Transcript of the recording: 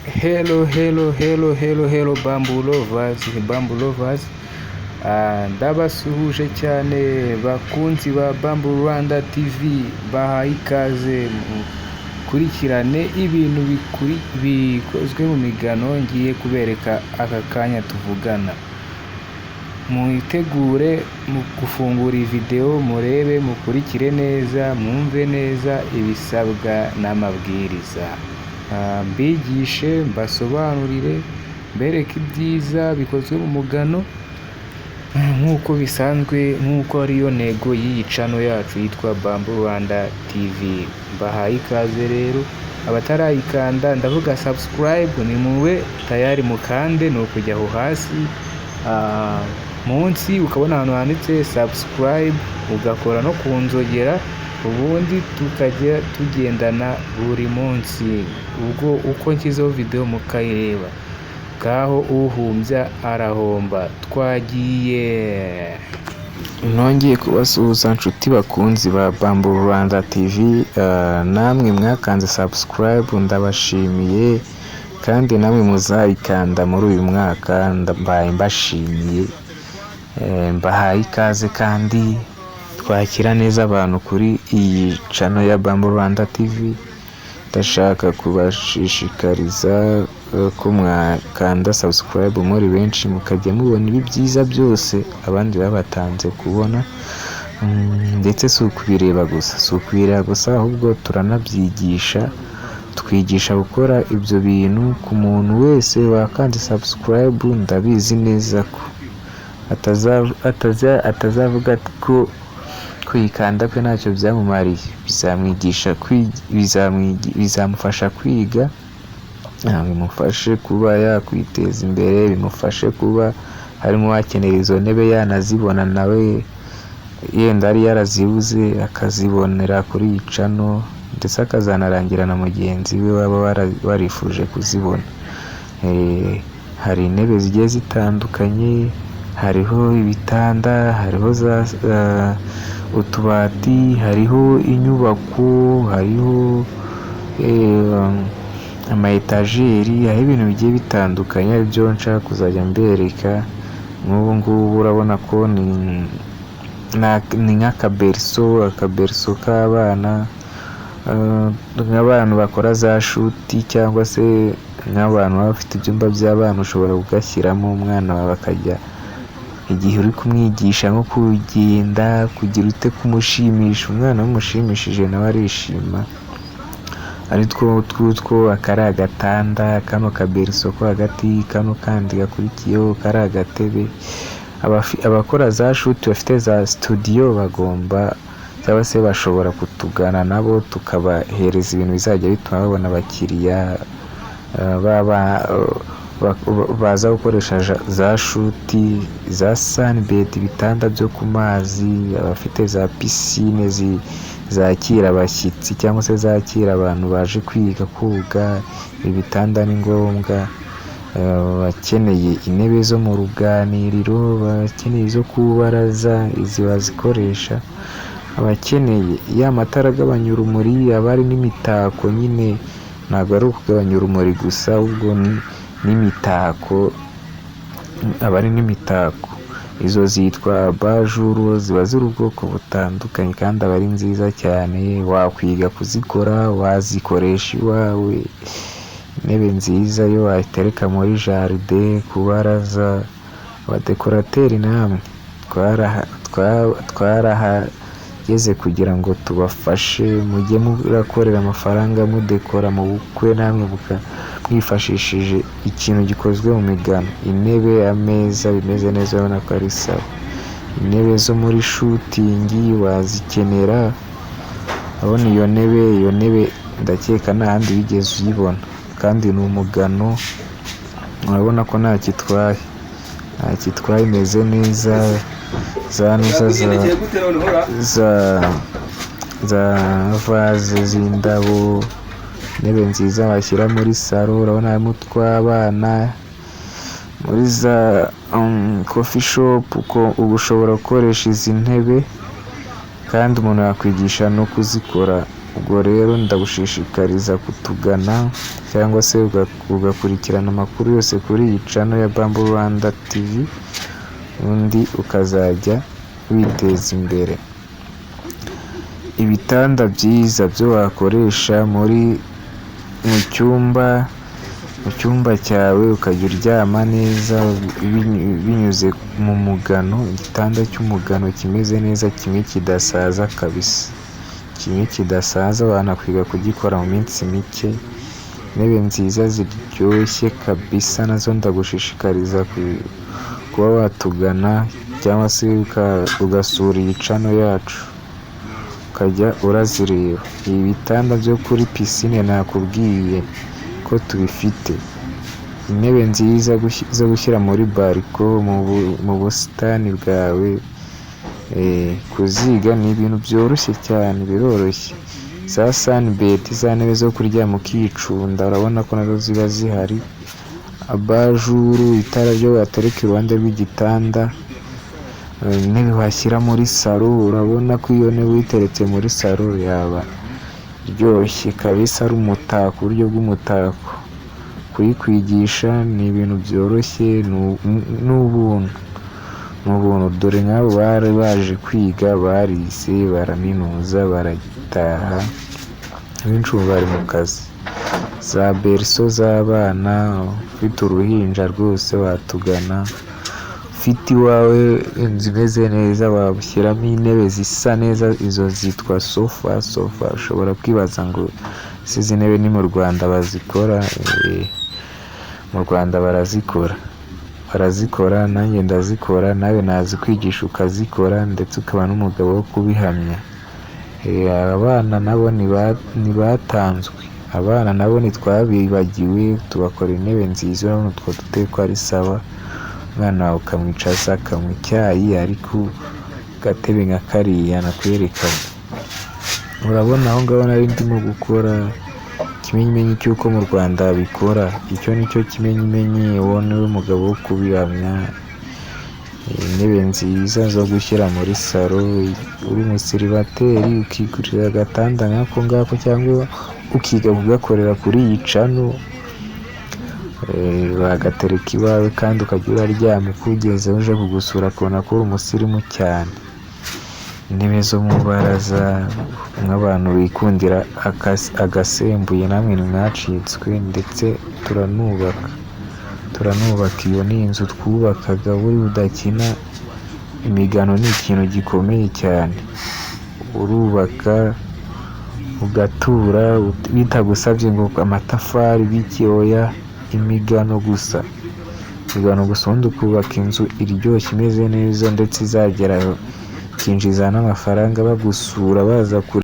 Hello, hello, hello, hello, hello, Bamboo Lovers, Bamboo Lovers. Ndabasuhuje cyane bakunzi ba Bamboo Rwanda TV, bahaye ikaze mukurikirane ibintu bikozwe mu migano ngiye kubereka aka kanya tuvugana. Mwitegure mu gufungura iyi video, murebe, mukurikire neza, mwumve neza ibisabwa n'amabwiriza. Mbigishe, mbasobanurire, mbereke ibyiza bikozwe mu mugano nk'uko bisanzwe, nk'uko ariyo ntego y'iyi channel yacu yitwa Bamboo Rwanda TV. Mbahaye ikaze rero, abatarayikanda, ndavuga subscribe, ni mube tayari mukande. Ni ukujya aho hasi munsi ukabona ahantu handitse subscribe, ugakora no ku nzogera, ubundi tukajya tugendana buri munsi ubwo uko nshyizeho video mukayireba. Ngaho uhumbya arahomba, twagiye. Nongeye kubasuhuza nshuti bakunzi ba Bamboo Rwanda TV, namwe mwakanze subscribe ndabashimiye, kandi namwe muzayikanda muri uyu mwaka mbaye mbashimiye. Mbahaye ikaze kandi twakira neza abantu kuri iyi channel ya Bamboo Rwanda TV. Ndashaka kubashishikariza ko mwakanda subscribe muri benshi, mukajya mubona ibi byiza byose abandi babatanze kubona. Ndetse si ukubireba gusa, si ukubireba gusa, ahubwo turanabyigisha, twigisha gukora ibyo bintu. Ku muntu wese wakanze subscribe, ndabizi neza ko atazavuga ko kuyikanda kwe ntacyo byamumariye. Bizamwigisha, bizamufasha kwiga, bimufashe kuba yakwiteza imbere, bimufashe kuba harimo uwakenera izo ntebe yanazibona, nawe yenda yari yarazibuze akazibonera kuri iyi channel, ndetse akazanarangira na mugenzi we waba warifuje kuzibona. Hari intebe zigiye zitandukanye, hariho ibitanda, hariho za utubati, hariho inyubako, hariho ama etajeri, hariho ibintu bigiye bitandukanye aribyo nshaka kuzajya mbereka. Nk'ubu ngubu urabona ko ni nk'akaberceau, akaberceau k'abana, nk'abantu bakora za shoot cyangwa se nk'abantu baba bafite ibyumba by'abana, ushobora kugashyiramo umwana wawe akajya igihe uri kumwigisha nko kugenda, kugira ute, kumushimisha. Umwana iyo umushimishije nawe arishima. Ari two twutwo, aka ari agatanda, kano kaberceau ko hagati, kano kandi gakurikiyeho kari agatebe. Abakora za shoot, bafite za studio, bagomba cyangwa se bashobora kutugana nabo tukabahereza ibintu bizajya bituma babona abakiriya baza gukoresha za shoot, za sunbed, ibitanda byo ku mazi, abafite za piscine zakira abashyitsi cyangwa se zakira abantu baje kwiga koga, ibitanda ni ngombwa. Abakeneye intebe zo mu ruganiriro, abakeneye izo ku baraza, izi bazikoresha, abakeneye ya matara agabanya urumuri, aba ari n'imitako nyine, ntabwo ari ukugabanya urumuri gusa, ahubwo ni n'imitako, aba ari n'imitako. Izo zitwa abat-jour, ziba ziri ubwoko butandukanye kandi aba ari nziza cyane, wakwiga kuzikora, wazikoresha iwawe. Intebe nziza yo wayitereka muri jardin, ku baraza. Abadekorateri namwe twarahageze kugira ngo tubafashe, mujye murakorera amafaranga mudekora mu bukwe, namwe mwifashishije ikintu gikozwe mu migano. Intebe, ameza bimeze neza, urabona ko ari sawa. Intebe zo muri shooting wazikenera, urabona iyo ntebe, iyo ntebe ndakeka nta handi wigeze uyibona, kandi ni umugano, urabona ko ntacyo itwaye, ntacyo itwaye, imeze neza. Za ntuza za vase z'indabo, intebe nziza washyira muri salon, urabona harimo utw'abana, muri za coffee shop uba ushobora gukoresha izi ntebe, kandi umuntu yakwigisha no kuzikora. Ubwo rero ndagushishikariza kutugana cyangwa se ugakurikirana amakuru yose kuri iyi channel ya Bamboo Rwanda TV, ubundi ukazajya witeza imbere. Ibitanda byiza byo wakoresha muri mu cyumba cyawe, ukajya uryama neza binyuze mu mugano, igitanda cy'umugano kimeze neza, kimwe kidasaza kabisa, kimwe kidasaza, wanakwiga kugikora mu minsi mike. Intebe nziza ziryoshye kabisa, nazo ndagushishikariza kuba watugana cyangwa se ugasura iyi channel yacu, ukajya urazireba. Ibi bitanda byo kuri pisine nakubwiye ko tubifite. Intebe nziza zo gushyira muri balcon, mu busitani bwawe, kuziga ni ibintu byoroshye cyane, biroroshye. Za sunbed, za ntebe zo kuryama ukicunda, urabona ko nazo ziba zihari. Abat-jour, itara ryo watereka iruhande rw'igitanda, intebe washyira muri salon, urabona ko iyo ntebe uyiteretse muri salon yaba iryoshye kabisa, ari umutako, uburyo bw'umutako. Kuyikwigisha ni ibintu byoroshye, ni ubuntu, ni ubuntu. Dore nk'abo bari baje kwiga, barize baraminuza barataha, abenshi ubu bari mu kazi. Za berceau z'abana, ufite uruhinja rwose watugana, ufite iwawe inzu imeze neza washyiramo intebe zisa neza, izo zitwa sofa. Sofa, ushobora kwibaza ngo ese izi ntebe ni mu Rwanda bazikora? Mu Rwanda barazikora, barazikora, nanjye ndazikora, nawe nazikwigisha ukazikora, ndetse ukaba n'umugabo wo kubihamya. Abana nabo ntibatanzwe, abana nabo ntitwabibagiwe, tubakora intebe nziza, urabona utwo dutebe ko ari sawa, umwana wawe ukamwicaza akanywa icyayi ari ku gatebe nka kariya nakwerekaga. Urabona aho ngaho nari ndimo gukora ikimenyimenyi cy'uko mu Rwanda babikora, icyo ni cyo kimenyimenyi, uwo niwe mugabo wo kubihamya. Intebe nziza zo gushyira muri salon, uri umusiribateri ukigurira agatanda nk'ako ngako cyangwa ukiga kugakorera kuri iyi channel, bagatereka iwawe kandi ukajya uraryama, ukugeze uje kugusura akabona ko uri umusirimu cyane. Intebe zo mu ibaraza, nk'abantu bikundira agasembuye namwe ntimwacitswe, ndetse turanubaka, turanubaka. Iyo ni inzu twubakaga buriya udakina, imigano ni ikintu gikomeye cyane, urubaka ugatura bitagusabye ngo amatafari biki, oya, imigano gusa, imigano gusa, ubundi ukubaka inzu iryoshye imeze neza, ndetse izagera ikinjiza n'amafaranga bagusura baza kureba.